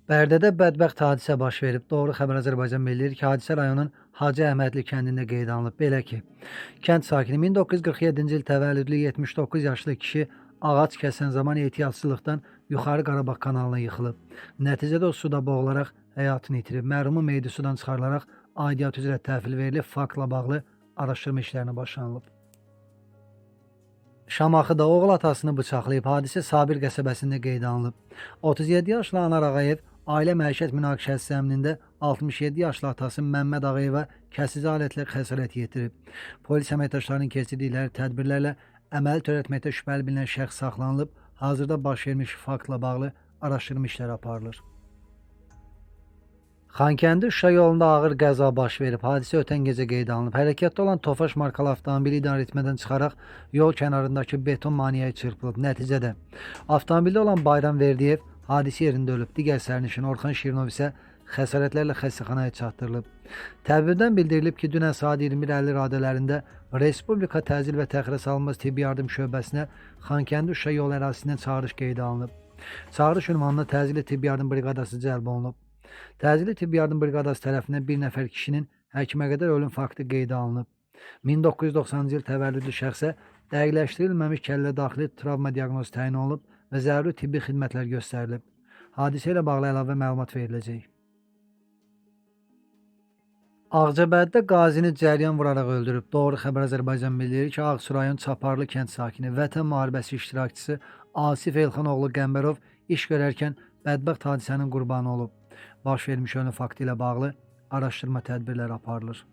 Bərdədə bədbəxt hadisə baş verib. Doğru Xəbər Azərbaycan bildirir ki, hadisə rayonun Hacı Əhmədli kəndində qeydə alınıb. Belə ki, kənd sakini 1947-ci il təvəllüdlü 79 yaşlı kişi ağac kəsən zaman ehtiyatsızlıqdan Yuxarı Qarabağ kanalına yıxılıb. Nəticədə o suda boğularaq həyatını itirib. Mərhumun meyidi sudan çıxarılaraq aidiyyat üzrə təhvil verilib. Faktla bağlı araşdırma işlərinə başlanılıb. Şamaxıda oğul atasını bıçaqlayıb. Hadisə Sabir qəsəbəsində qeydə alınıb. 37 yaşlı Anar Ağayev ailə məişət münaqişəsi zəminində 67 yaşlı atası Məmməd Ağayevə kəsici alətlə xəsarət yetirib. Polis əməkdaşlarının keçirdikləri tədbirlərlə əməli törətməkdə şübhəli bilinən şəxs saxlanılıb. Hazırda baş vermiş faktla bağlı araşdırma işləri aparılır. Xankəndi Şuşa yolunda ağır qəza baş verib. Hadisə ötən gecə qeydə alınıb. Hərəkətdə olan Tofaş markalı avtomobili idarəetmədən çıxaraq yol kənarındakı beton maneəyə çırpılıb. Nəticədə avtomobildə olan Bayram Verdiyev hadisə yerində ölüb. Digər sərnişin Orxan Şirinov isə xəsarətlərlə xəstəxanaya çatdırılıb. Təbibdən bildirilib ki, dünən saat 21:50 radələrində Respublika Təcil və Təxirəsalınmaz Tibbi Yardım şöbəsinə Xankəndi Şuşa yol ərazisindən çağırış qeydə alınıb. Çağırış ünvanına təcili tibbi yardım briqadası cəlb olunub. Təcili tibbi yardım briqadası tərəfindən bir nəfər kişinin həkimə qədər ölüm faktı qeydə alınıb. 1990-cı il təvəllüdlü şəxsə dəqiqləşdirilməmiş kəllə daxili travma diaqnozu təyin olunub və zəruri tibbi xidmətlər göstərilib. Hadisə ilə bağlı əlavə məlumat veriləcək. Ağcabəddə qazini cəryan vuraraq öldürüb. Doğru Xəbər Azərbaycan bildirir ki, Ağsu rayon Çaparlı kənd sakini, Vətən müharibəsi iştirakçısı Asif Elxanoğlu Qəmbərov iş görərkən bədbəxt hadisənin qurbanı olub. Baş vermiş ölüm faktı ilə bağlı araşdırma tədbirləri aparılır.